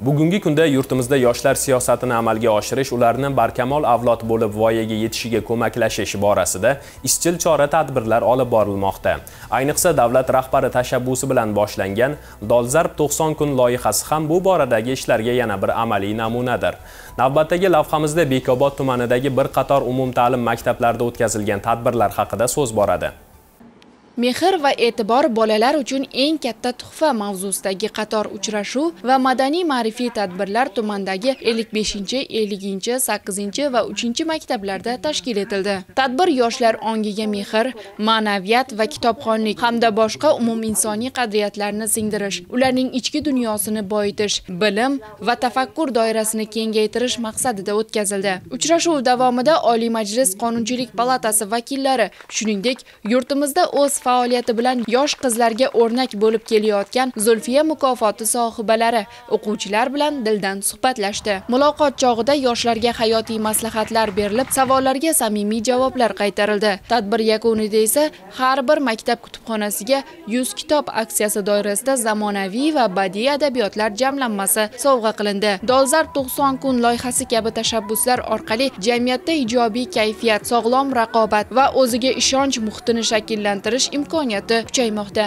Bugungi kunda yurtimizda yoshlar siyosatini amalga oshirish, ularni barkamol avlod bo'lib voyaga yetishiga ko'maklashish borasida izchil chora-tadbirlar olib borilmoqda. Ayniqsa davlat rahbari tashabbusi bilan boshlangan Dolzarb 90 kun loyihasi ham bu boradagi ishlarga yana bir amaliy namunadir. Navbatdagi lavhamizda Bekobod tumanidagi bir qator umumta'lim maktablarida o'tkazilgan tadbirlar haqida so'z boradi. Mehr va e'tibor bolalar uchun eng katta tuhfa mavzusidagi qator uchrashuv va madaniy-ma'rifiy tadbirlar tumandagi 55, 50, 8 va 3 maktablarda tashkil etildi. Tadbir yoshlar ongiga mehr, ma'naviyat va kitobxonlik hamda boshqa umuminsoniy qadriyatlarni singdirish, ularning ichki dunyosini boyitish, bilim va tafakkur doirasini kengaytirish maqsadida o'tkazildi. Uchrashuv davomida Oliy Majlis Qonunchilik palatasi vakillari, shuningdek, yurtimizda o'z faoliyati bilan yosh qizlarga o'rnak bo'lib kelayotgan Zulfiya mukofoti sohibalari o'quvchilar bilan dildan suhbatlashdi. Muloqot chog'ida yoshlarga hayotiy maslahatlar berilib, savollarga samimiy javoblar qaytarildi. Tadbir yakunida esa har bir maktab kutubxonasiga 100 kitob aksiyasi doirasida zamonaviy va badiiy adabiyotlar jamlanmasi sovg'a qilindi. Dolzarb 90 kun loyihasi kabi tashabbuslar orqali jamiyatda ijobiy kayfiyat, sog'lom raqobat va o'ziga ishonch muhitini shakllantirish imkoniyati kuchaymoqda.